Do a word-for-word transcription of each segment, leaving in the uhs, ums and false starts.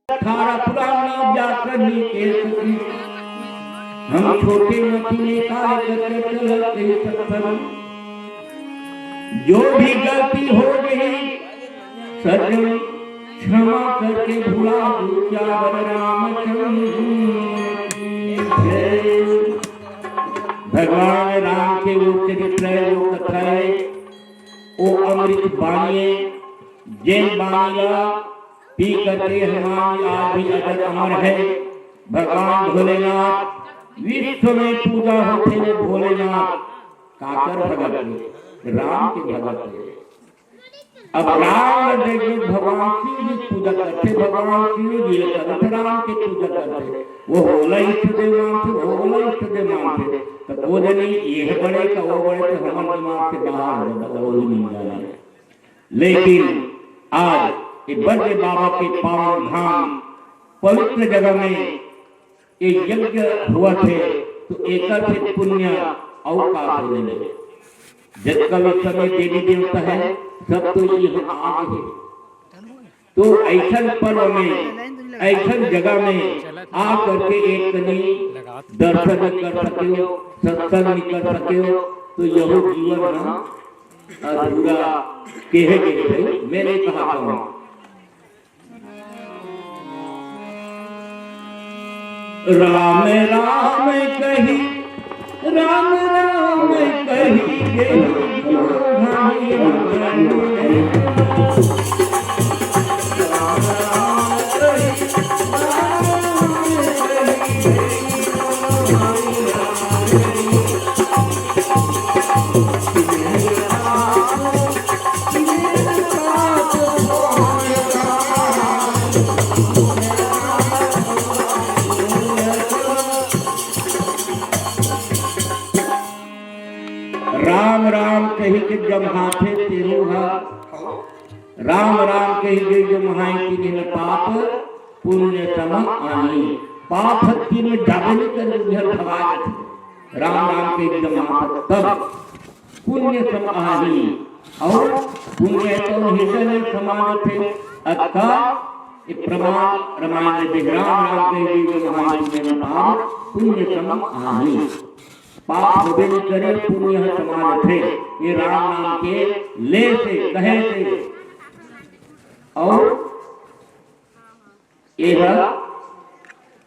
अठारह पुराण नौ व्याकरण के, हम छोटे मति में काय करके चलत रही सत्संग। जो भी गलती हो गई सज्जन, क्षमा करके भुला दो। सियावर रामचंद्र की जय। भगवान राम के वो चरित्र है, वो कथा है, वो अमृत बानी है, जेन बानी ला पी करके हनुमान जी आज भी अजर अमर है। भगवान भोलेनाथ विश्व में पूजा होथे वो भोलेनाथ काकर भगत हे? राम के भगत हे। अब राम ल देख के भगवान शिव जी पूजा करथे, भगवान शिव जी ल करथे, राम के पूजा करथे। वो ओला इष्ट देव मानथे, वो ओला इष्ट देव मानथे। त वो जनी ये बड़े का वो बड़े, तो हमर दिमाग से बाहर हो जाता, वो ही नहीं जाने। लेकिन आज ये बड़े बाबा के पावन धाम, पवित्र जगह में ये यज्ञ हुआ थे, तो एकर से पुण्य अउ का होने लगे। जतका भी समय देवी देवता है, सब तो ये आ गए। तो ऐसन पर्व में, ऐसन जगह में आ करके एक कनी दर्शन नहीं कर सके हो, सत्संग नहीं कर सके हो, तो यह जीवन हम अधूरा कहे गए थे, मैं नहीं कहा हूँ। राम राम कही, राम राम कही, राम राम कहि के जम्हाथे तेहू ह। राम राम कहि के जम्हाय तिन्हें पाप पुण्य सम आही। पाप ह तीन में जाबे नहीं करे, उधर भगा देथे। राम राम कहि के जम्हाथे तब पुण्य सम आही। अउ पुण्य तो हृदय में समा जाथे। अतका ये प्रमाण रामायण में राम राम कहि के जम्हाय तिन्हें पाप पुण्य सम आही। पाप होबे नहीं करे, पुण्य ह समा लेथे। ये राम नाम के ले से, कहे से। अउ ये ह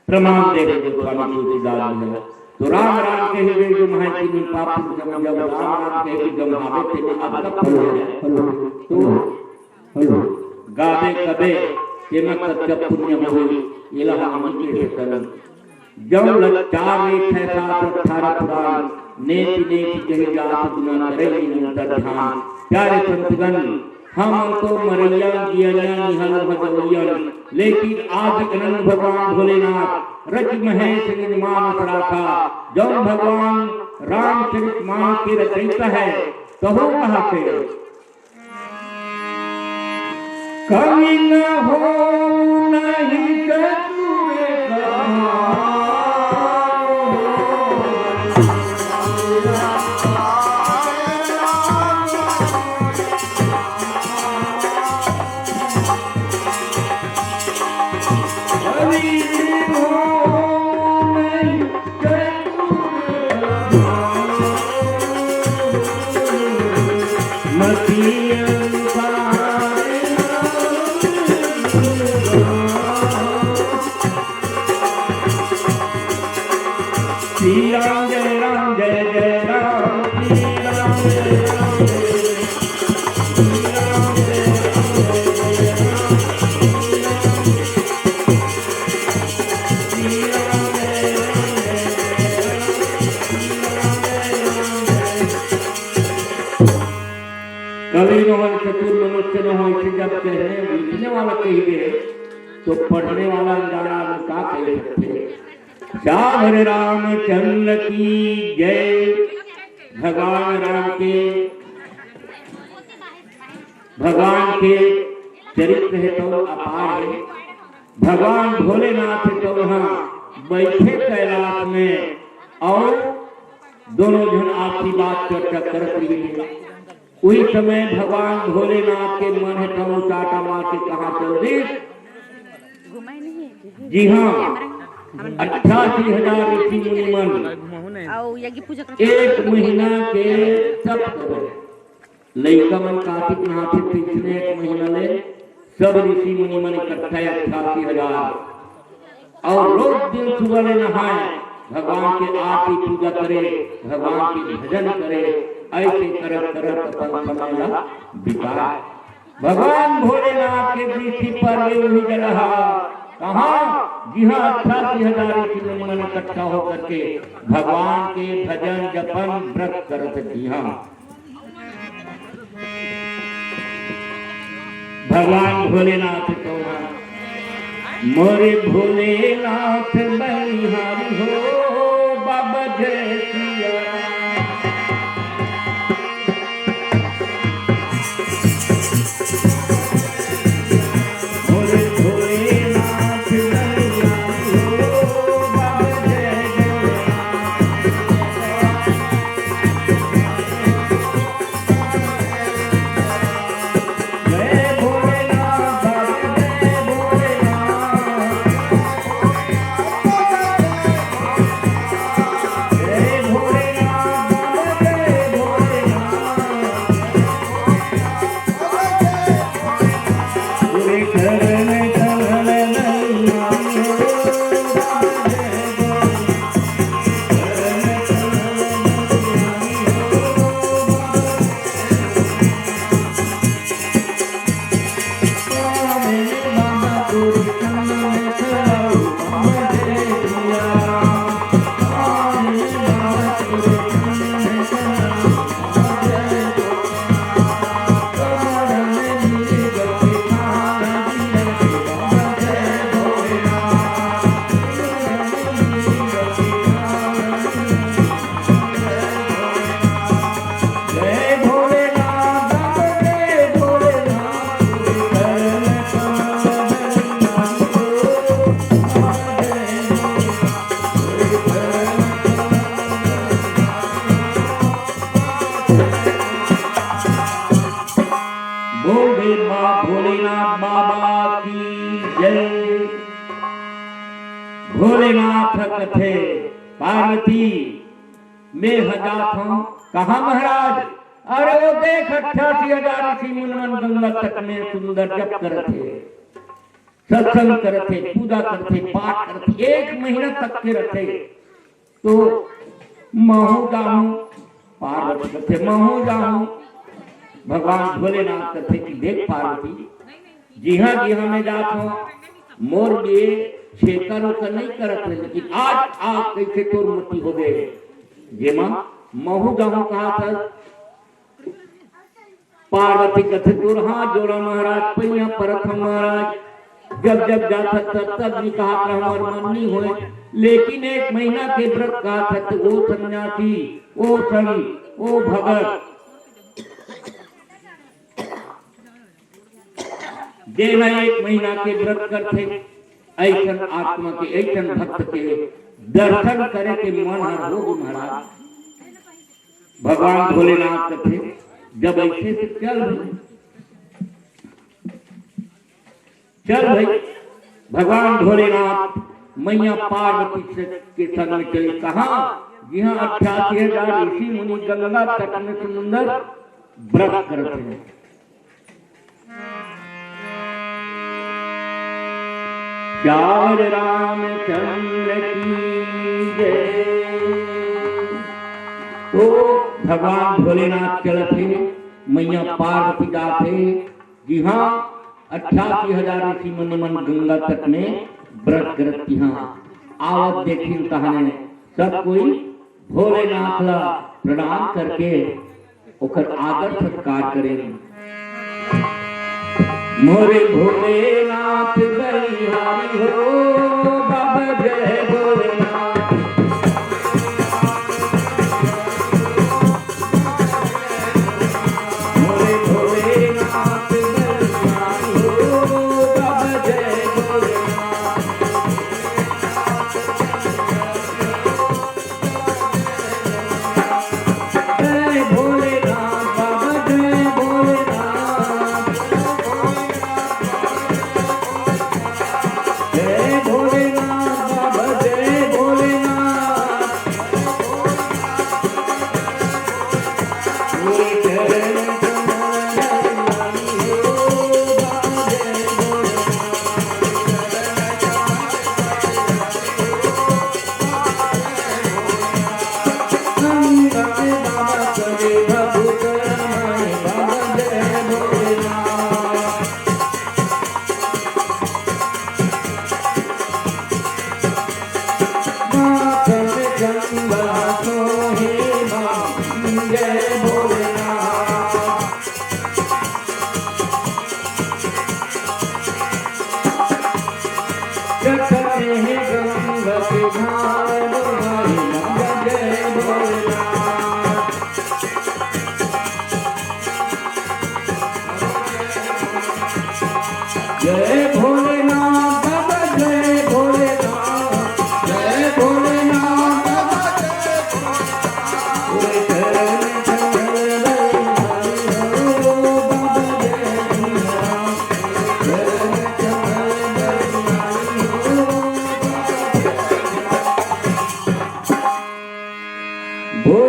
प्रमाण दे रहे जो स्वामी तुलसीदास जी है। तो राम राम कहे हुए जो महाराज जी ने पाप जब, जब राम राम कहे कि जब महावे थे, अब तक फल हो जाए। तो हेलो। गाबे कबे तेमा कच्चा पुण्य होही, एला हम नइ कहि सकन। जब लग चार रे छह सात अठारह पुराण, नेति नेति कहे जात गुना करे निरंतर ध्यान। प्यारे संतगण, हम तो मरैया जियरिया निहल भजवैयन, लेकिन आज अनंत भगवान भोलेनाथ रच महेश निज मानस राखा। जौन भगवान रामचरित मानस के रचयिता है, तहु कहा के कमी न हो नहीं कछु रे कमाओ। श्री राम जय राम जय जय राम, श्री राम जय राम जय जय राम। कवि नोहन चतुर मनुष्य नोहन से जब कहने लिखने वाला कही दे, तो पढ़ने वाला अनजाना आदमी का कह सकते हैं? सावर रामचंद्र की जय। भगवान राम के, भगवान के चरित्र है तो अपार है। भगवान भोलेनाथ है तो वहाँ बैठे कैलाश में और दोनों जन आपसी बात चर्चा करत रही। उही समय भगवान भोलेनाथ के मन हे, कहूँ चाटा मार के कहाँ चल दिस? जी हाँ, अट्ठासी हजार ऋषि मुनि मन एक महीना के तप करे। लइका मन कार्तिक नहाथे, पिछले एक महीना ले सब ऋषि मुनि मन इकट्ठा, अट्ठासी हजार। अउ रोज दिन सुबह ले नहाए, भगवान के आरती पूजा करे, भगवान के भजन करे। अइसे करत करत अपन समय ला बिताए। भगवान भोलेनाथ के दृष्टि पर वे उही जगह, कहाँ, जिहाँ अट्ठासी हजार ऋषि मुनि मन इकट्ठा होकर के भगवान के भजन जपन व्रत करत हे, जिहाँ भगवान भोलेनाथ को मोरे भोलेनाथ बलिहारी हो, बाबा जय सिया राम। मोरे भोलेनाथ बलिहारी हो, बाबा जय जय राम। बोल दे माँ भोलेनाथ बाबा की जय। भोलेनाथ कथे पार्वती, मैं ह जात हूँ। कहाँ महाराज? अरे वो देख, अट्ठासी हजार ऋषि मुनि मन गंगा तट में सुंदर जप करत हे, सत्संग करत हे, पूजा करत हे, पाठ करत हे, एक महीना तक के रथे। तो महू जाहूँ, पार्वती कथे महू जाहूँ। भगवान भोलेनाथ कथे कि देख पार्वती, जिहाँ जिहाँ मैं जात हूँ, मोर लिए छेकर ओकर नहीं करत हे, लेकिन आज, आज कैसे तोर मती हो गए, जेमा महू जाहूँ कहा था। पार्वती कथे तोर हाथ जोड़ा महाराज, पैया परत हूँ महाराज। जब जब जात हस तब तब नहीं कहा था, हमार मन नहीं होए, लेकिन एक महीना के व्रत कहा था, तो ओ सन्यासी, ओ संत, ओ भगत, जेन एक महीना के व्रत करथे, ऐसन आत्मा के, ऐसन भक्त के दर्शन करे के मन हर हो महाराज। भगवान भोलेनाथ कथे, जब ऐसे से चल भाई, चल भाई, भगवान भोलेनाथ मैया पार्वती से के संग में चले। कहाँ? जिहाँ अट्ठासी हजार ऋषि मुनि गंगा तट में सुंदर व्रत करत हे। श्यावर रामचंद्र की जय। तो भगवान भोलेनाथ चलत हे, मैया पार्वती जात हे, जिहाँ अट्ठासी हजार ऋषि मुनि मन गंगा तट में व्रत करत, तिहाँ आवत देखिन, तहाने सब कोई भोलेनाथ ला प्रणाम करके ओकर आदर सत्कार करेन। मोरे भोलेनाथ बलिहारी हो, बाबा जय भोलेनाथ। मोरे भोलेनाथ बलिहारी हो, बाबा जय भोलेनाथ। जय भोलेनाथ बाबा, जय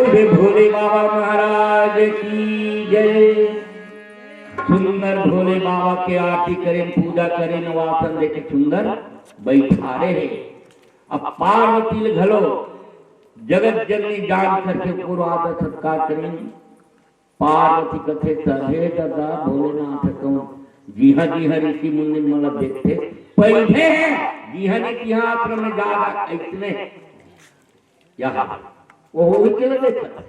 भोले बाबा महाराज की जय। सुंदर भोले बाबा के आरती करें, पूजा करें, नवासन देके सुंदर बैठारे हे। अब पार्वती ल घलो जगत जननी जान करके पूरा आदर सत्कार करें। पार्वती कथे, "तभे ददा भोलेनाथ कहूँ, जिहाँ जिहाँ ऋषि मुनि मन देखथे, पहिले हे, जिहाँ ने तिहाँ आश्रम में जादा अइसने।" यहाँ वो वही के लगे था।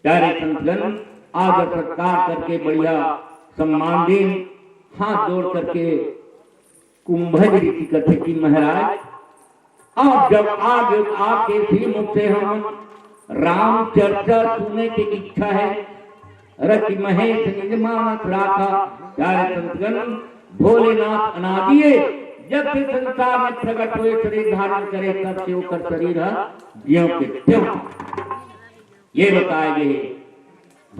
प्यारे संतगण, आदर सत्कार करके बढ़िया सम्मान दें, हाथ जोड़ करके कुंभज ऋषि कथे कि महाराज, अब जब आगे आपके श्रीमुख से हम राम चर्चा सुने की इच्छा है, रति महेश निज मानस राखा। प्यारे संतगण, भोलेनाथ अनादि हे, जब से संसार में प्रकट हुए, शरीर धारण करे, तब से ओकर शरीर ह ज्यों के त्यों। ये बताए गए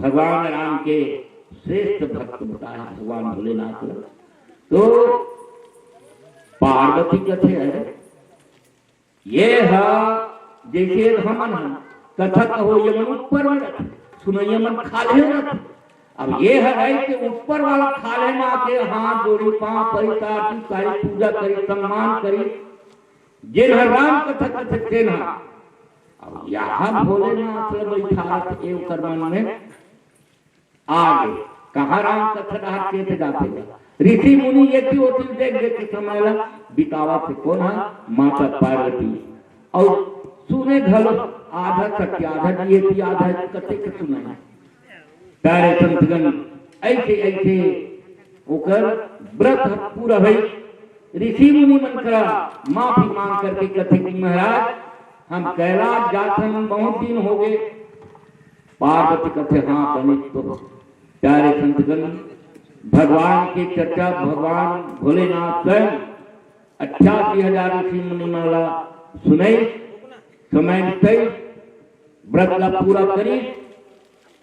भगवान राम के श्रेष्ठ भक्त बताए भगवान भोलेनाथ को। तो पार्वती कथे, "अरे, ये ह जैसे हमन ह कथा कहो, ये मन ऊपर में रथे, सुनइया मन खाल्हे रथे। अब ये ह रहे के ऊपर वाला खाल्हे में आके हाथ जोड़ी, पाँव परी, आरती उतारी, पूजा करी, सम्मान करी, जेन ह राम कथा कथे तेन ह।" अब यहाँ भोलेनाथ ल बैठारत हे ओकर मन में आगे, कहाँ राम कथा डहार के थे जाथे। ऋषि मुनि ये की ओती देख देख के समय ला बितावत हे। कोन ह? माता पार्वती। अउ सुने घलो आधा सत्य, आधा जियती, आधा कथे के सुनाई। प्यारे संतगण, ऐसे ऐसे ओकर व्रत ह पूरा भई। ऋषि मुनि मन करा माफी मांग करके कथे कि महाराज, हम कैलाश जाथन, बहुत दिन हो गए। पार्वती कथे, "हाँ, बनिस तो।" प्यारे संतगण, भगवान के चर्चा भगवान भोलेनाथ स्वयं अट्ठासी हजार ऋषि मुनि मन ला सुनई, समय बितई, व्रत ला पूरा करी।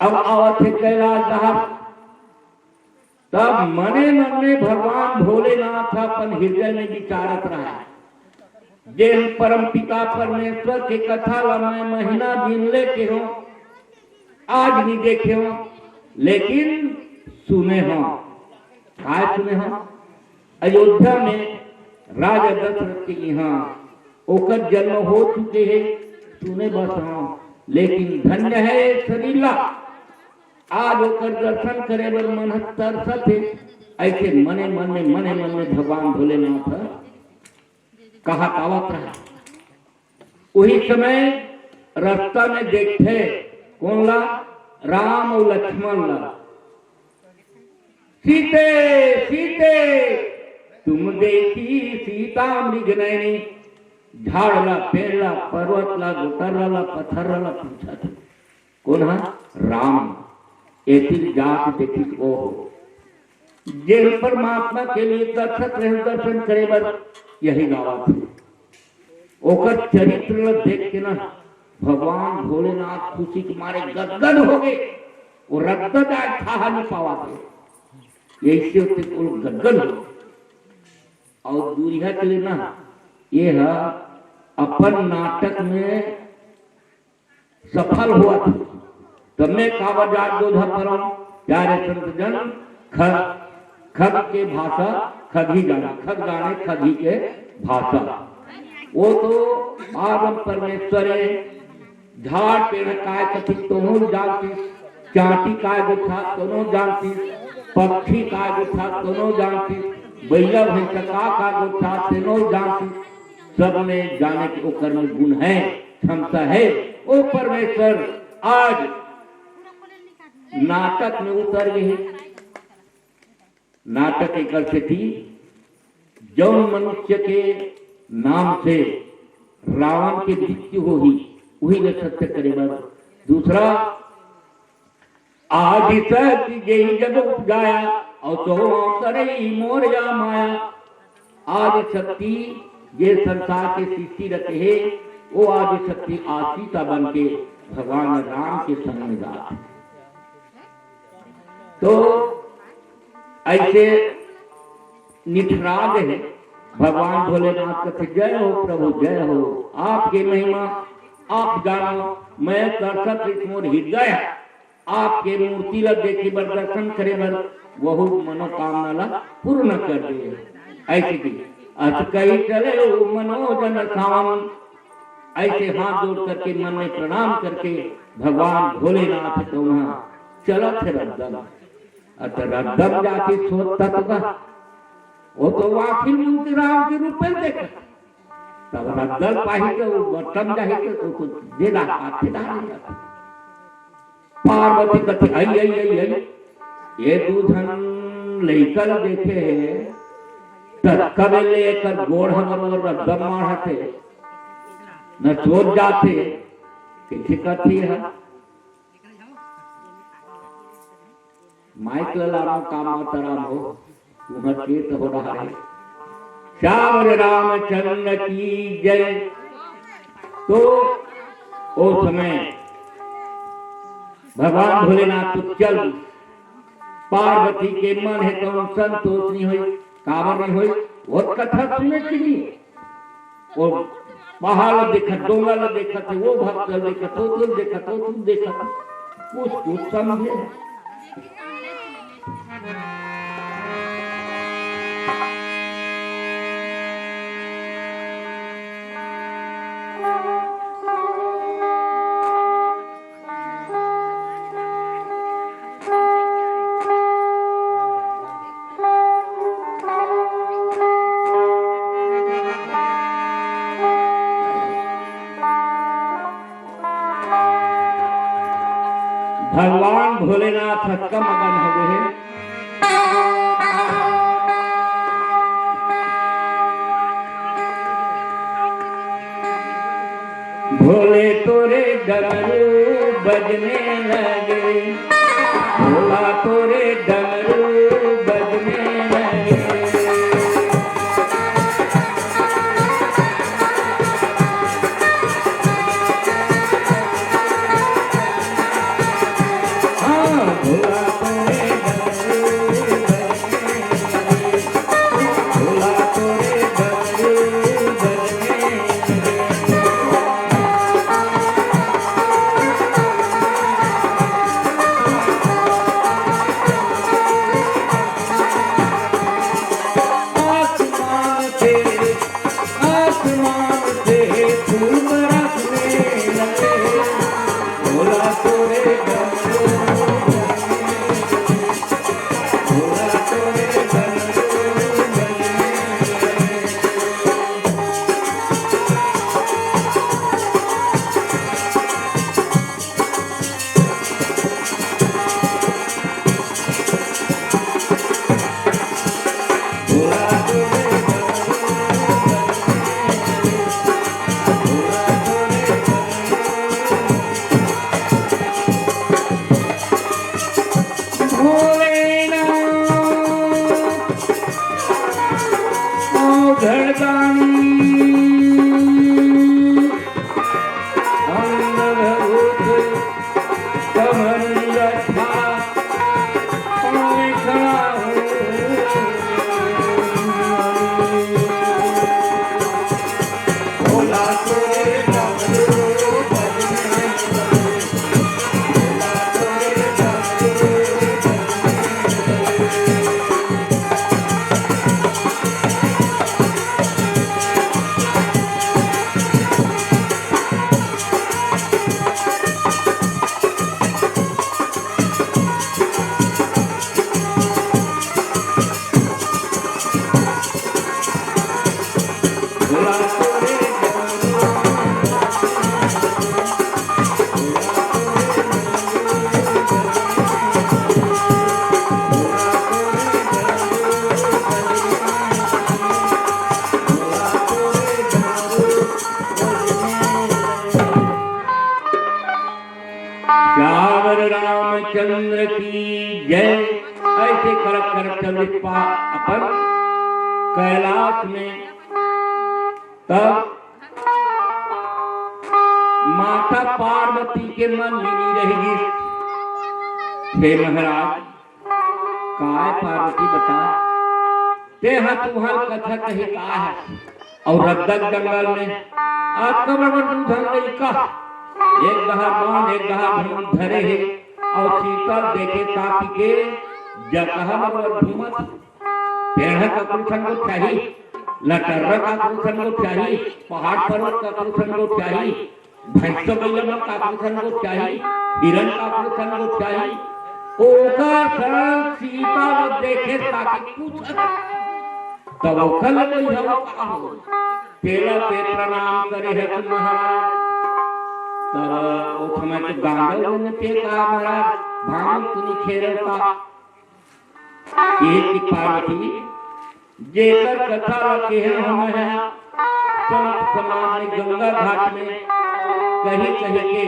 अब आवत हे कैलाश डहार, तब मने मन में भगवान भोलेनाथ अपन हृदय में विचारत रहा, "जेन परम पिता परमेश्वर के कथा ला मैं महीना दिन ले के हूँ, आज नहीं देखे हूँ, लेकिन सुने हूँ।" काय सुने हूँ? अयोध्या में राजा दशरथ के यहाँ ओकर जन्म हो चुके हे, सुने बस हूँ, लेकिन धन्य हे शरीर ला, आज ओकर दर्शन करे बर मन ह तरसत हे। ऐसे मने मन में, मने मन में भगवान भोलेनाथ ह कहा आवत रहा। उही समय रास्ता में देखथे कोन ला? राम अउ लक्ष्मण ला। "सीते, सीते, तुम देखी सीता मृग नैनी।" झाड़ ला, पेड़ ला, पर्वत ला, गोटर्रा ला, पत्थर ला पूछत हे। कोन ह? राम। एती जाके देखिस, ओहो, जेन परमात्मा के लिए तरसत रहे दर्शन करे बर, यही गावत हे। ओकर चरित्र ल देख के ना भगवान भोलेनाथ खुशी के मारे गदगद हो गए। वो रद्दा जाए, ठाहा नहीं पावा थे, यही से होते वो गदगद हो गए। और दूरिहा के लिए ना, ये ह अपन नाटक में सफल होवत हे। तब मैं काबर जात जोधा परम, प्यारे संत जन, खग, खग के भाषा खग ही जाने, खग जाने खग ही के भाषा। वो तो आदम परमेश्वर हे, झाड़ पेड़ काय कथी तोनो जानती, चांटी काय गोठा तोनो जानती, पक्षी काय गोठा तोनो जानती, बैला भैंसा का का गोठा तेनो जानती। सब में जाने के ओकर में गुण है, क्षमता है। वो परमेश्वर आज नाटक में उतर गए। नाटक एकर सेती, जौन मनुष्य के नाम से रावण के मृत्यु होही, वही ल सत्य करे बर। दूसरा, आदि शक्ति जेहि जग उपजाया, और तो करई मोर या माया। आदि शक्ति जे संसार के सृष्टि रचे हे, वो आदि शक्ति आज सीता बन के भगवान राम के संग में जात हे। तो ऐसे निठराग हे, भगवान भोलेनाथ कथे, "जय हो प्रभु, जय हो, आपके महिमा आप जानो, मैं तरसत रहिस मोर हृदय ह आपके मूर्ति ला देखे बर, दर्शन करे बर, वहू मनोकामना ला पूर्ण कर दे। ऐसे की अस कही चले ओ मनोजन सावन, ऐसे हाथ जोड़ करके मन में प्रणाम करके भगवान भोलेनाथ के उहाँ चलत हे रद्दम। अत रद्दम जाके सोचत बा, वो तो आखिर मूर्ति राम के रूप में देखे, तब रद्दम पाही के वो बटम जाही के वो तो दे दा, हाथ दे दा। पार्वती कथे, "आई, आई, आई, आई, ये दू झन लइका ल देखे हे, त कब ले एकर गोड़ हमर ओर रद्दम माढ़त हे, न चोट जाथे, कइसे कथे ह?" माइक ल लानो काम मत राम हो, तुहर के तो हो रहा है। श्यावर रामचंद्र की जय। तो ओ समय भगवान भोलेनाथ तो चल, पार्वती के मन हे तो संतोष नहीं होई, काबर नहीं होई, वो कथा सुने के लिए वो पहाड़ ल देखत, डोंगर ल देखत हे, वो भक्त ल देखत, वो तुम देखत, वो तुम देखत, कुछ कुछ समझे। भगवान भोलेनाथ हक्का मगन हो गए। भोले तोरे डमरू बजने लगे, भोला तोरे डमरू बजने लगे। हाँ, भोला तोरे डमरू बजने लगे, भोला तोरे डमरू बजने लगे। आसमान से, आसमान से फूल बरसने लगे। भोला तोरे डमरू, भोला तोरे डमरू। भोलेनाथ अवघड़दानी, अंध भूत कमन रक्षा, पाँव खड़ा हूँ। भोला तोरे डमरू बजने लगे। श्यावर रामचंद्र की जय। ऐसे करत करत चल पा अपन कैलाश में। तब माता पार्वती के मन में नहीं रहेगी, हे महाराज, काय पार्वती बता, तेहा तुहर कथा कहे का है? और रद्दक जंगल में अतका बड़ दूध हन लइका, एक डहर बांध, एक डहर धूम धरे हे, अउ सीता ल देखे ताकि के जगह म बड़ घूमत हे। पेड़ ह ककरो संग चाही, लटर्रा ककरो संग चाही, पहाड़ पर्वत ककरो संग चाही, भैंस बइला मन ककरो संग चाही, हिरन ककरो संग चाही। ओकर संग सीता ल देखे ताकि पूछत, तब ओकर ले कोई हव का हो? तेला ते प्रणाम करे हस महाराज। तब ओ समय तो गांडव होने ते का महाराज, भांग सुनी खेरव का? ये कि पार्वती, जेकर कथा ला केहे हमें ह, संत समाज में गंगा घाट में कही कही के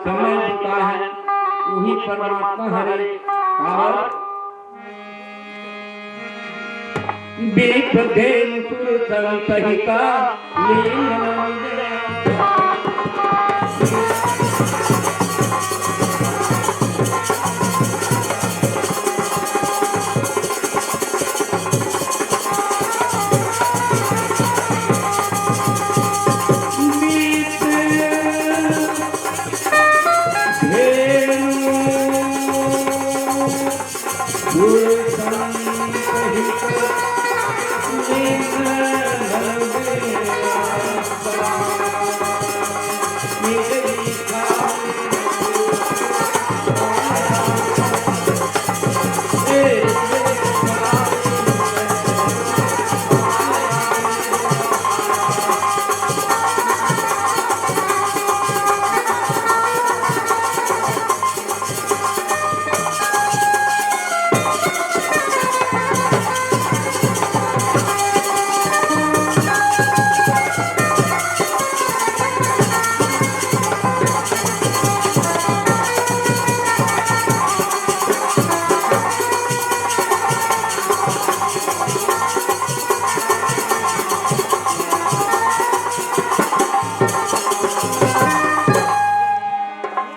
समय बिताए हे, उही परमात्मा हरे। और विप्र धेनु सुर संत हिता लीन मन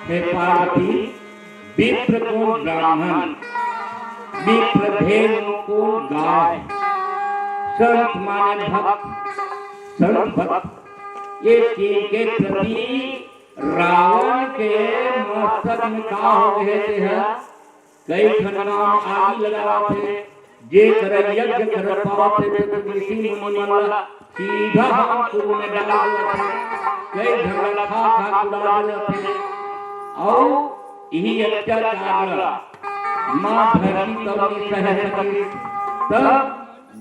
हे पार्वती, विप्र कोन ब्राह्मण, विप्र धेनु कोन गाय, संत माने भक्त, संत भक्त, ये तीन के प्रति रावण के मस्तक में का हो गए थे है? कई ठन गांव आगी लगावत हे, जे करा यज्ञ कर पावत हे, तो ऋषि मुनि मन ला सीधा हवन कुंड में डाल देवत हे। कई झन ला खा खा के उड़ा देवत हे। अउ इही अत्याचार ला माँ धरती तब नइ सह सकिस, तब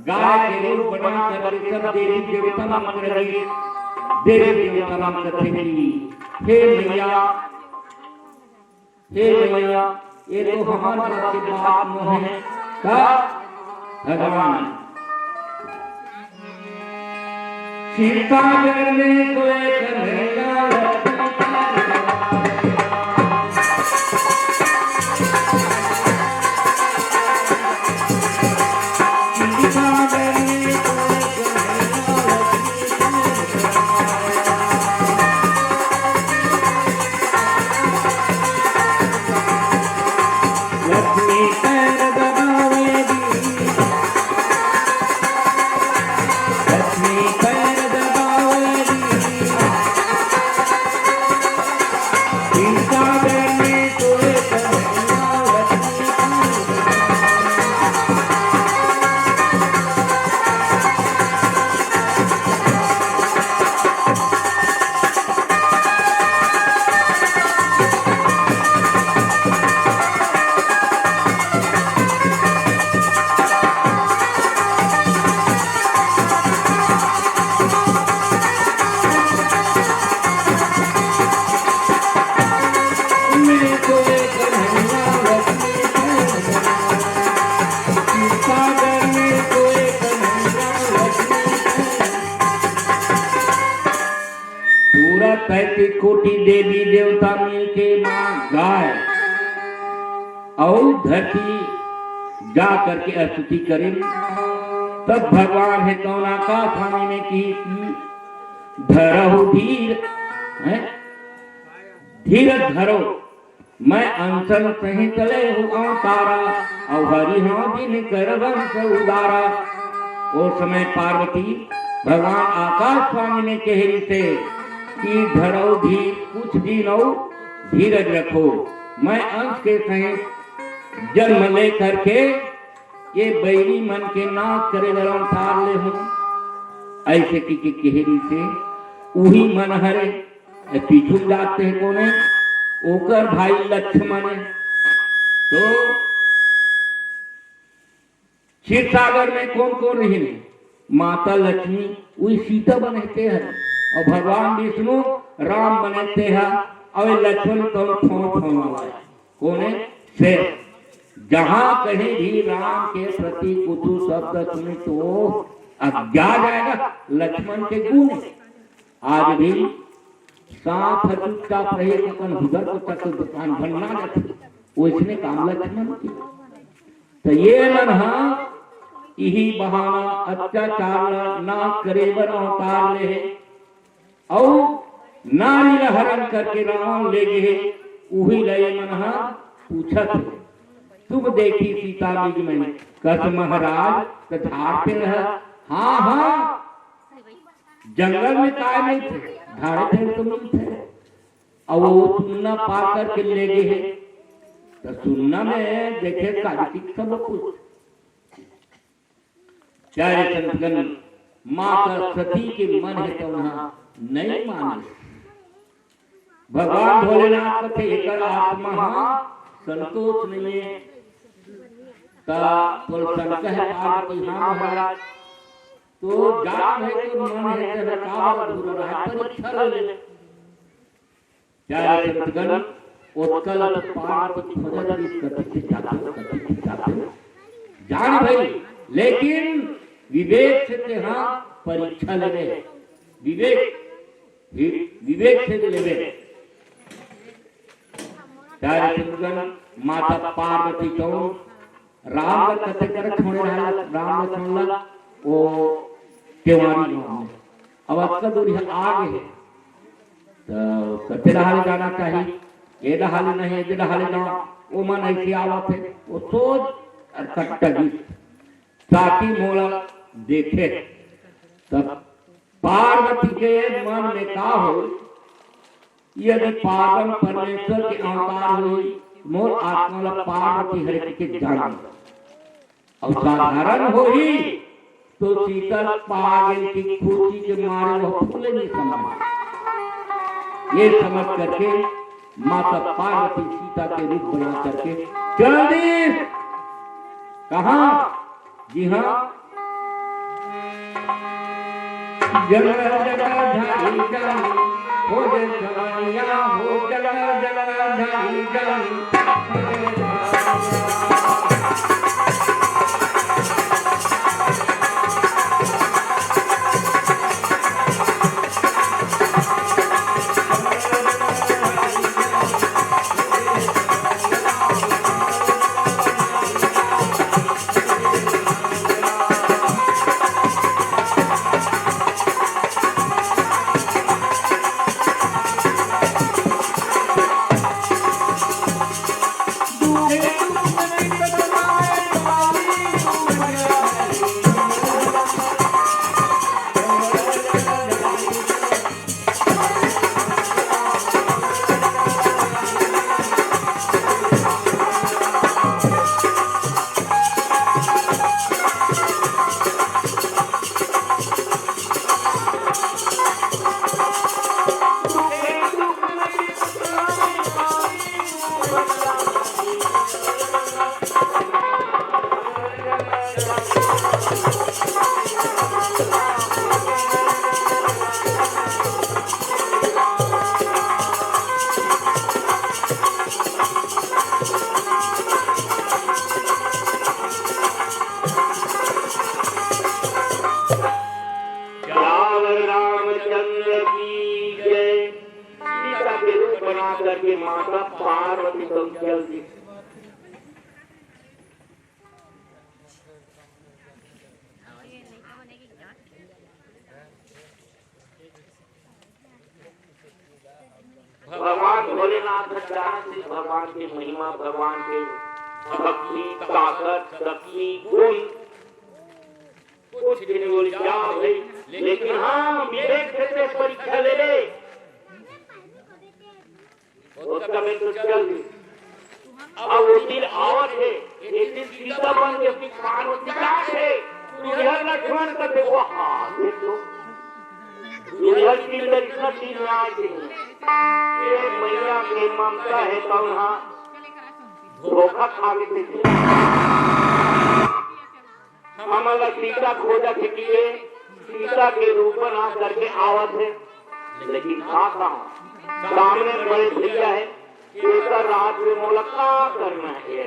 गाय के रूप बना करके सब देवी देवता मन करा गिस, देवी देवता मन कथे कि हे मैया, हे मैया, ये तो हमर बस के बात नोहे। का भगवान सीता करने को एक नैया लक्ष्मी पूरा तैंतीस कोटि देवी देवता मिलके माँ गाय अउ धरती जा करके स्तुति करिन। तब भगवान हे कौन आकाशवाणी में की, की धरहु धीर, हैं? धीरज धरो, मैं अनशन सहित ले हूँ अवतारा, अउ हरि हूँ जिनकर वंश उदारा। ओ समय पार्वती भगवान आकाशवाणी में कहे रिहिसे, कि धरव धीर कुछ दिन अउ धीरज रखो। मैं अंश के सहित जन्म ले करके ये बैरी मन के नाश करे बर अवतार ले हूँ। ऐसे कि, कि केहरी से उही मन हरे, ए पीछू जाते हैं कोने, ओकर भाई लक्ष्मण है। तो क्षीर सागर में कोन कोन रहिन? माता लक्ष्मी, उही सीता बने ते हर, अउ भगवान विष्णु राम बने ते हर, अउ लक्ष्मण तो फोन फोन वाला है। कोने से जहां कहीं भी राम के प्रति कुछ शब्द सुने तो अज्ञा जाएगा। लक्ष्मण के गुण आज भी सांप ह चुपचाप रहे, अपन हुदर को तक दुकान भर ना जाते, ओइसने काम लक्ष्मण के। तो ये मन हा इही बहाना अत्याचार ला नाश करे बर अवतार ले हे, अउ नारी ला हरण करके रावण ले गे हे। उही ला ये मन हा पूछत हे, तुम देखी सीता निज में, कस महाराज त झाड़ पे रह। हाँ, हाँ, जंगल में काय मिलथे? झाड़े पेड़ तो मिलथे। अउ वो सुन्ना पार करके ले गे हे, त सुन्ना में देखे कार्तिक सब कुछ। प्यारे संतगण, माता सती के मन हे त उन्हा नहीं माने। भगवान भोलेनाथ कथे, "एकर आत्मा हा संतोष नहीं है।" त बोल शंकर है पार्वती, "हाँ महाराज, तो जान है तो मन है, तेरा काबर अधूरा रहा, परीक्षा ले ले।" प्यारे संतगण, ओतका ल तो पार्वती खोजत रहिस, कति से जाते, कति से जाते। जान भाई, लेकिन विवेक से तेहा परीक्षा लेवे, विवेक, वि-, विवेक से लेवे। प्यारे संतगण, माता पार्वती तो राम ला कते करे छोड़े रहा, राम लक्ष्मण ला, वो केवारी गाँव में। अब अतका दूरी है, आ गे हे, तो कते डहाले जाना चाहिए, ये डहाले नहीं, ये डहाले जाओ, वो मन ऐसे आवत हे, वो सोच अउ कट्टा जी, ताकि मोला देखे। तब पार्वती के मन में का हो, यदि पावन परमेश्वर के अवतार होई, मोर आत्मा ला पार्वती हरे के जान। अउ साधारण होई, तो सीता पागल की खुशी के मारे वो फूले नहीं समा। ये समझ करके माता पार्वती सीता के रूप बना करके चल दी। कहाँ? जी हाँ, जंगल जंगल झाड़ी झाड़ी, हो जंगल सवैया, हो जंगल जंगल झाड़ी झाड़ी। जय रामचंद्र की जय। सीता के रूप बना करके माता पार्वती को जल दी। भगवान भोलेनाथ जानत हे भगवान के महिमा, भगवान के शक्ति, ताकत, शक्ति, गुण। कुछ दिन बोले क्या भाई, लेकिन हाँ, विवेक से परीक्षा ले ले। ओतका में तो चल दी। अब वो दिन आवत हे, एक दिन सीता बन के अपनी पार्वती जात हे, तो यह लक्ष्मण का देखो, हाँ, देखो। यह दिन में इतना दिन में आए थे। ये मैया के ममता हे, तो वहाँ धोखा खा के थे। हमन ला सीता खोजत हे कि ये सीता के रूप बना करके आवत हे, लेकिन का कहूं, सामने बड़े भैया हे, एकर राज में मोला का करना हे?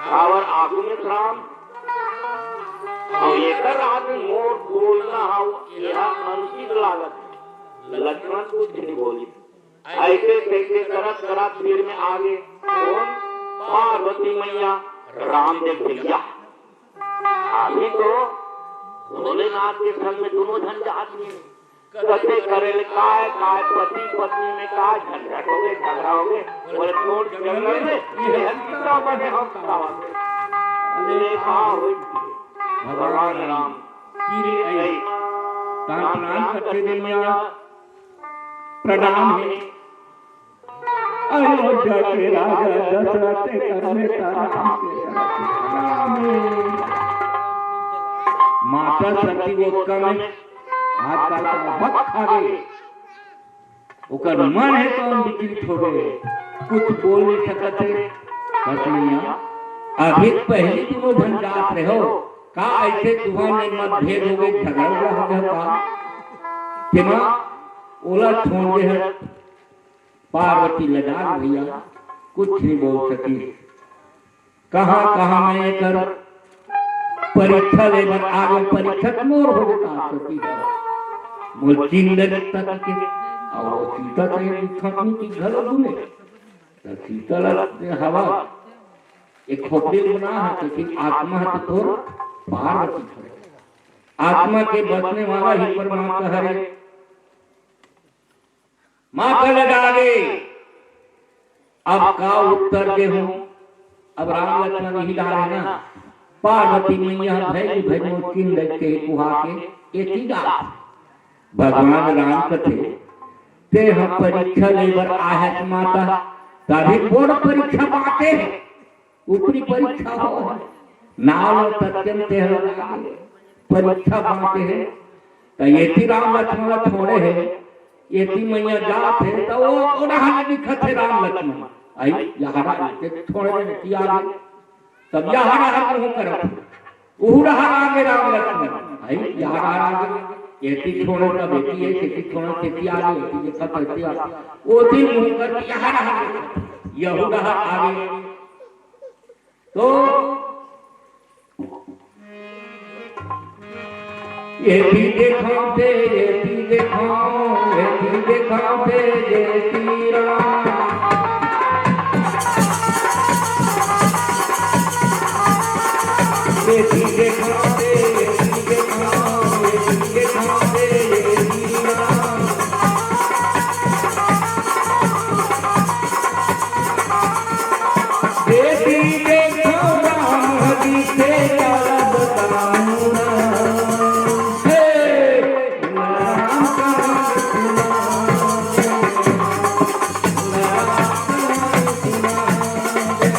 काबर आगू में राम, अउ एकर राज में मोर बोलना हव, एहा अनुचित लागत हे। लक्ष्मण कुछ नहीं बोली। ऐसे तैसे करत करत फिर में आगे कौन? पार्वती मैया रामदेव भैया। अभी तो भोलेनाथ के संग में दोनों झन जात हे। कते करे ले काय, काय पति पत्नी में काय झंझट होगे, झगड़ा होगे, बोले कोन जंगल में ये हकीकत बने हम बतावत। ले का होई? भगवान राम की रे आई। तान प्रणाम करते दे मैया। प्रणाम हे। अयोध्या के राजा दशरथ के करने का राम के राम। माता सती वो कम हे, आजकल का वक्त आ गए। ओकर मन हे तो हम विचलित हो गए, कुछ बोल नहीं सकत हे। बस मैया, अभी पहली दोनों झन जात रहे हो, का ऐसे तुहर में मतभेद हो गए, झगड़ा उगड़ा हो गया का? तेमा ओला छोड़ दे हे। पार्वती लजा गे भैया, कुछ नहीं बोल सकी। कहाँ, कहाँ मैं एकर परीक्षा ले बर आ गए, परीक्षा मोर हो गए का सती हे। मोर चिंदन तक के, अउ सीता के दिखत नहीं कि घलो गुने। त सीता ला हवा, एक खोपड़ी बना हे, लेकिन आत्मा हे तो तोर पार्वती हे। आत्मा के बसने वाला ही परमात्मा हरे। माता लजा गे, अब का उत्तर देहूं? अब राम लक्ष्मण इही डारे ना, पार्वती मैया भय भय मोर चिंदन के कुहा के एती डार। भगवान राम कथे, ते ह परीक्षा ले बर आए हस माता, तभी बोर्ड परीक्षा बांटे हे। ऊपरी परीक्षा हो, नाव ल सत्यम ते ह लगा दे। परीक्षा बांटे हे, त एती राम लक्ष्मण ल छोड़े हे, एती मैया जात हे, त वो, वो डहार दिखत हे राम लक्ष्मण। आई, यहाँ राम के छोड़े हे, एती आगे। तब यहाँ डहार मुंह करत हे। उहू डहार आगे राम लक्ष्मण। आई, यहाँ डहार आगे। एती छोड़े तब एती हे, एती छोड़े तेती आगे, एती देखत एती आगे। ओती मुंह करके यहाँ डहार। यहू डहार आगे। तो ये भी दिखाते, ये भी दिखाओ, ये भी दिखाते, ये भी राम। ये भी दिखाते, ये भी दिखाओ, ये भी दिखाते, ये भी राम। बेटी देखो राम दिखे काला बताऊं ना। हे, राम कहानी सुना दे, राम कहानी सुना दे।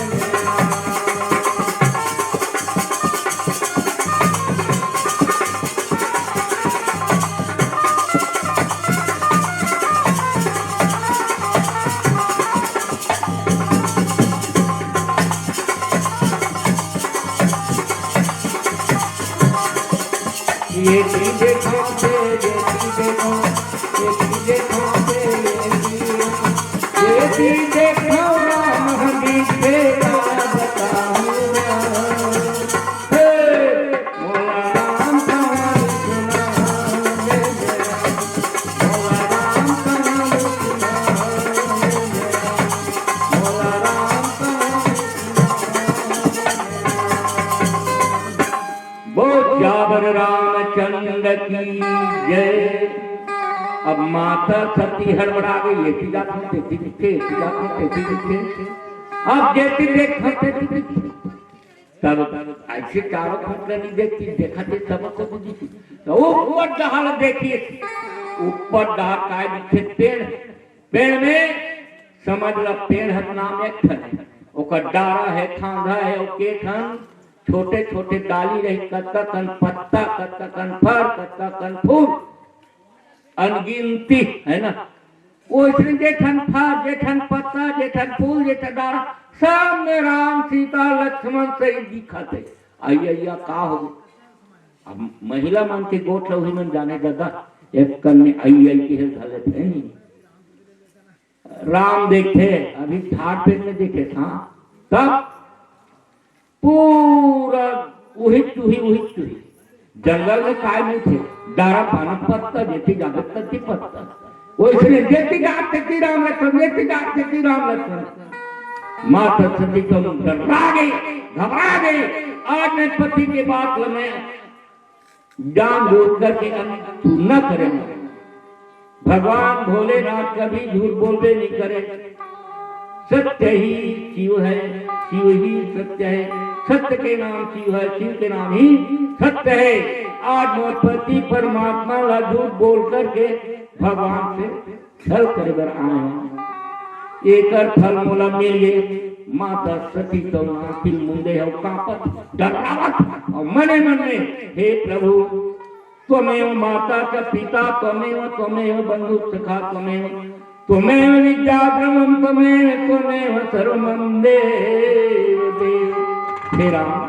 ये चीजें खाते, ये चीजें खाते, ये चीजें खाते, ये चीजें खाते, ये चीजें खाओ राम, हम इसे क्या बताऊं ना। हे, मोला राम कहानी सुना दे, मोला राम कहानी सुना दे, मोला राम कहानी सुना दे। बोल सियावर रामचंद्र की जय। अब माता सती हड़बड़ा गई, ये चीज आती, तेती दिखे, ये चीज आती, तेती दिखे। अब जेती देख, तेती दिखे। तब ऐसे चारों पट नहीं देखती, देखा थे तब तो दिखी। तो ऊपर डहार देखिए, ऊपर डहार काय दिखे? पेड़, पेड़ में समझ ल, पेड़ हर नाम एक ठन हे, ओकर डारा हे, खांधा हे, अउ के ठन छोटे-छोटे डाली रही, कतका कन पत्ता, कतका कन फर, कतका कन फूल, अनगिनती, हे ना? ओइसने जे ठन फर, जे ठन पत्ता, जे ठन फूल, जे ठन डारा, सब में राम, सीता, लक्ष्मण सहित दिखत हे। अइया, अइया, का होगे? अब महिला मन के गोठ ल उही मन जाने ददा, एक कन में अइया, अइया के हे घले थे नहीं। राम देखथे, अभी झाड़ पेड़ में देखे था, तब पूरा उही चुही, उही चुही। जंगल में काय मिलथे? डारा पाना पत्ता, जेती जाबे तती पत्ता। ओइसने जेती जात तेती राम लक्ष्मण, जेती जात तेती राम लक्ष्मण। माता सती तो डर्रा गे, घबरा गे। आज मैं पति के बात ल मैं जान बूझ करके अब तू न करे। भगवान भोलेनाथ कभी झूठ बोलबे नहीं करे। सत्य ही शिव हे, शिव ही सत्य हे। सत्य के नाम शिव हे, शिव के नाम ही सत्य हे। आज मोर पति परमात्मा ला झूठ बोल करके भगवान से छल करे बर आए हंव, एकर फल मोला मिल गे। माता सती तो आंखी मुंदे हे, कांपत, डर्रावत, अउ मने मन में, हे प्रभु, त्वमेव माता च पिता, त्वमेव, त्वमेव बंधु सखा, त्वमेव, त्वमेव विद्या ब्रह्मम, त्वमेव, त्वमेव सर्वम देव देव। हे राम,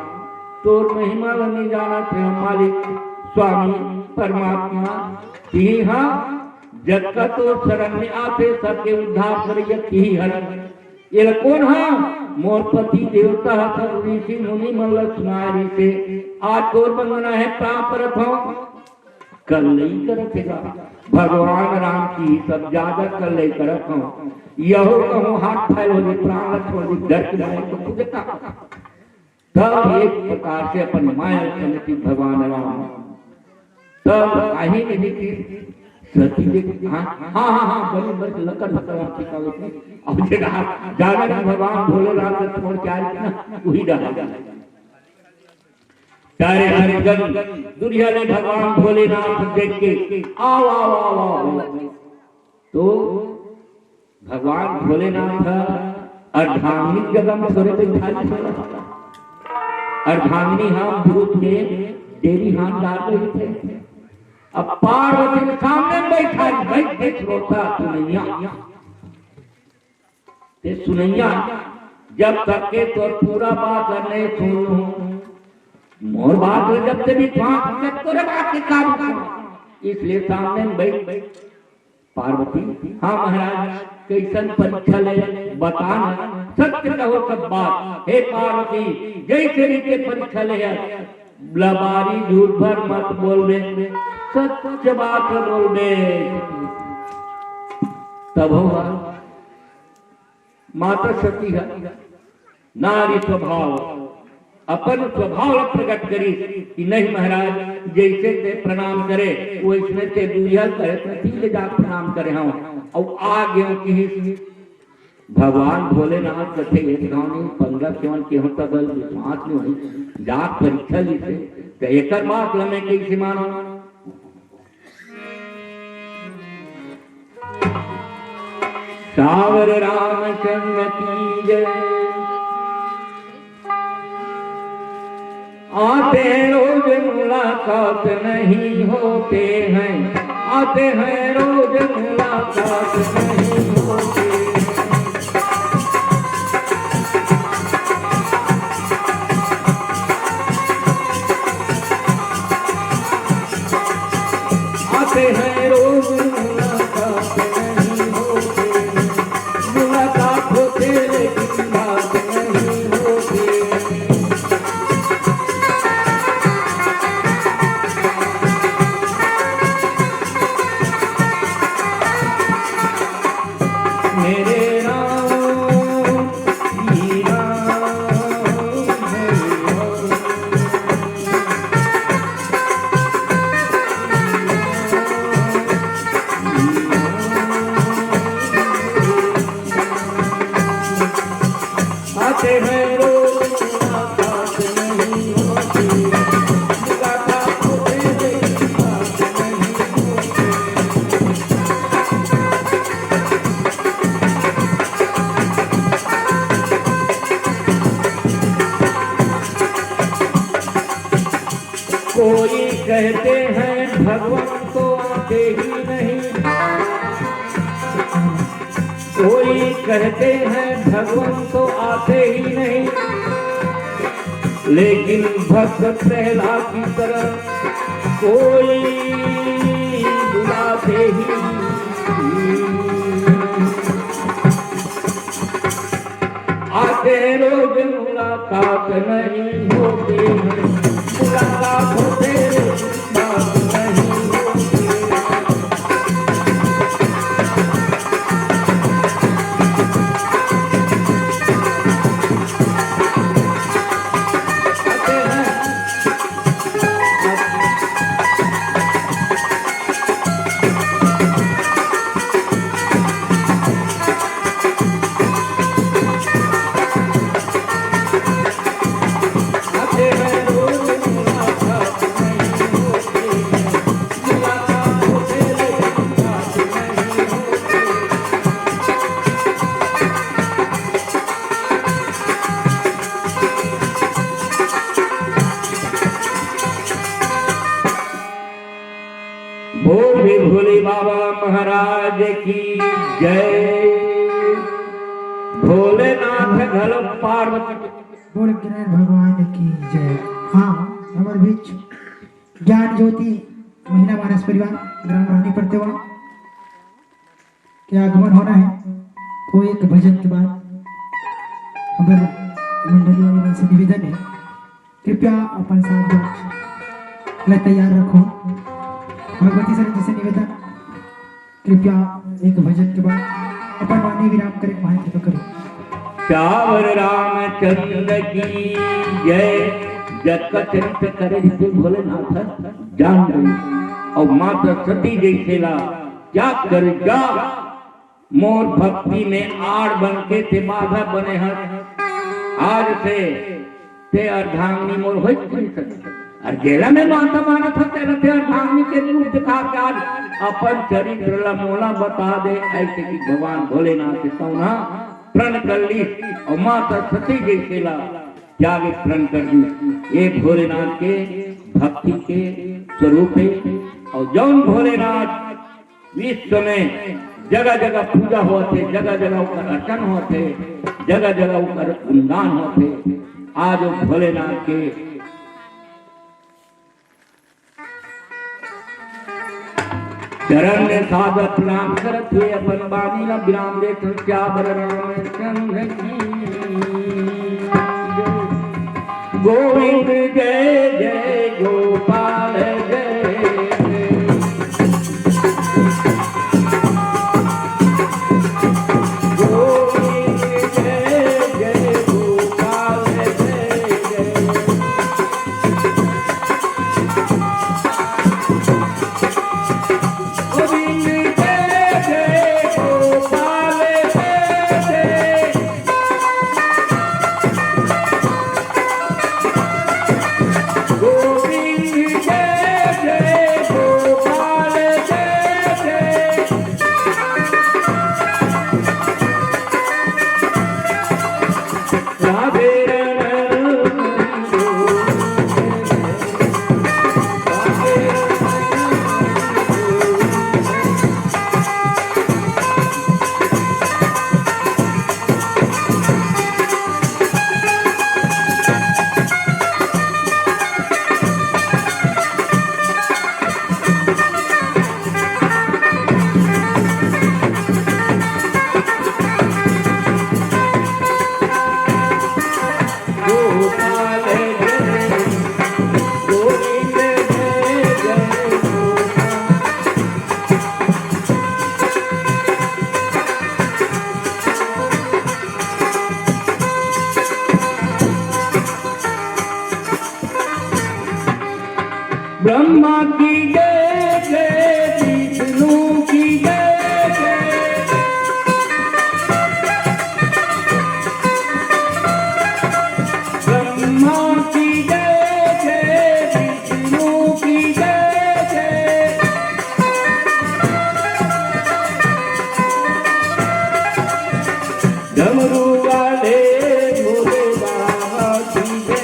तोर महिमा ल नहीं जानत हे मालिक, स्वामी, परमात्मा, तिही हा जतका तोर शरण में आथे, सबके उद्धार करइया तिही हरय। एला कोन हा? मोर पति देवता ह, सब ऋषि मुनि मन ल सुनाय रहिसे। आज तोर वंदना हे, प्राण परत हंव। कल्लई करत हे गा। भगवान राम की सब ज्यादा कल्लई करत हंव। यहो कहूं हाथ फैल हो जाए, प्राण ल छोड़ दे, डर के मारे तो खुद का। तब एक प्रकार से अपन माया समेटित भगवान राम। तब आही नहीं कि सती देख, हाँ, हाँ, हाँ, हाँ, बड़ी, बड़ी लकड़, लकड़, लकड़, लकड़, लकड़। अब जे रहा, जाने ना भगवान भोलेनाथ के छोड़ के आए ना, वही रहा। सारे हरिजन दुनिया ने भगवान भोलेनाथ देख के, आओ, आओ, आओ, आओ। तो भगवान भोलेनाथ ह अर्धांगिनी जगह में थोरे बैठारी थोरा। अर्धांगिनी हाथ भूत में देवी हाथ डाल रही थे। अब पार्वती के सामने बैठारी, बैठ के श्रोता सुनैया। ते सुनैया, जब तक के तोर पूरा बात ल नहीं सुन लूं, मोर बात ल जब ते भी पास, जब तोरे बात के काबू कर, इसलिए सामने में बैठ, बैठ। पार्वती, हाँ महाराज, कैसन परीक्षा ले, बता ना, सत्य कहो सब बात। हे पार्वती, जैसे रीते परीक्षा ले है, लबारी झूठ भर मत बोल दे, सच बात बोल दे। तब होगा माता सती ह नारी स्वभाव, अपन स्वभाव ल प्रकट करिस कि नहीं महाराज, जैसे ते प्रणाम करे, वैसने ते दुरिहा कहे, पति ले जा प्रणाम करे हंव। अउ आ गेंव किहिस। भगवान भोलेनाथ कथे, एक गांव में पंद्रह सेवन के होता दल विश्वास में होई, जात परीक्षा ली से, तो एकर बात ल मैं कैसे मानंव? सावर रामचंद्र की जय। आते हैं रोज मुलाकात नहीं होते हैं, आते हैं रोज मुलाकात नहीं होते हैं। आते हैं रोज मुलाकात नहीं होते, मुलाकात होते लेकिन बात नहीं होते। मेरे राम, श्री राम, हरे राम। आते हैं रोज मुलाकात नहीं होती, मुलाकात होते लेकिन बात नहीं होती। कहते हैं भगवान तो आते ही नहीं, कोई कहते हैं भगवान तो आते ही नहीं, लेकिन भक्त प्रहलाद की तरह कोई बुलाते ही नहीं। आते हैं रोज, मुलाकात नहीं होती है, मुलाकात होते रोज, बात नहीं होती है। आते हैं। बोल भी भोले बाबा महाराज की जय। भोलेनाथ घलो पार्वती। बोल गणेश भगवान की जय। हाँ, हमर बीच ज्ञान ज्योति महिला मानस परिवार ग्राम रानी परतेवा के आगमन होना है। तो एक भजन के बाद हमर मंडली वाले मन से निवेदन है, कृपया अपन साज बाज ला तैयार रखो। भगवती सरन जी से निवेदन, कृपया एक भजन के बाद अपन वाणी विराम करे के महत्व करो। सावर रामचंद्र की जय। जग का चरित्र करे जिते भोलेनाथ जान गई। और माता सती जैसे ला क्या कर जा, मोर भक्ति में आड़ बन के ते बाधा बने हस। आज से ते अर्धांगिनी मोर होई नहीं सके। और जेला मैं माता मानत हस, तेला ते अर्धांगिनी के रूप दिखा के आज अपन चरित्र ला मोला बता दे। ऐसे कि भगवान भोलेनाथ के सौना प्रण कर ली और माता सती जैसे ला त्याग प्रण कर दी। ये भोलेनाथ के भक्ति के स्वरूप है। और जौन भोलेनाथ विश्व में जगह जगह पूजा होत हे, जगह जगह ओकर अर्चन होत हे, जगह जगह ओकर गुणगान होत हे। आज वो भोलेनाथ के चरण में सादर प्रणाम करत हुए अपन वाणी ला विराम देत हन। सियावर रामचंद्र की जय। गोविंद जय जय गोपाल जय जय। गोविंद जय जय गोपाल जय जय। गोविंद जय जय गोपाल जय जय। गोविंद जय जय गोपाल जय जय। राधे रमण। ब्रह्मा की जय जय, विष्णु की जय जय। ब्रह्मा की जय जय, विष्णु की जय जय। डमरू वाले भोले बाबा की जय।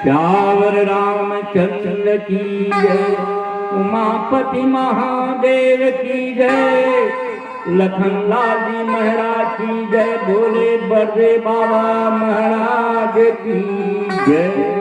श्यावर रामचंद्र की जय, उमापति महादेव की जय, लखन लाल जी महाराज की जय, भोले बड़े बाबा महाराज की जय।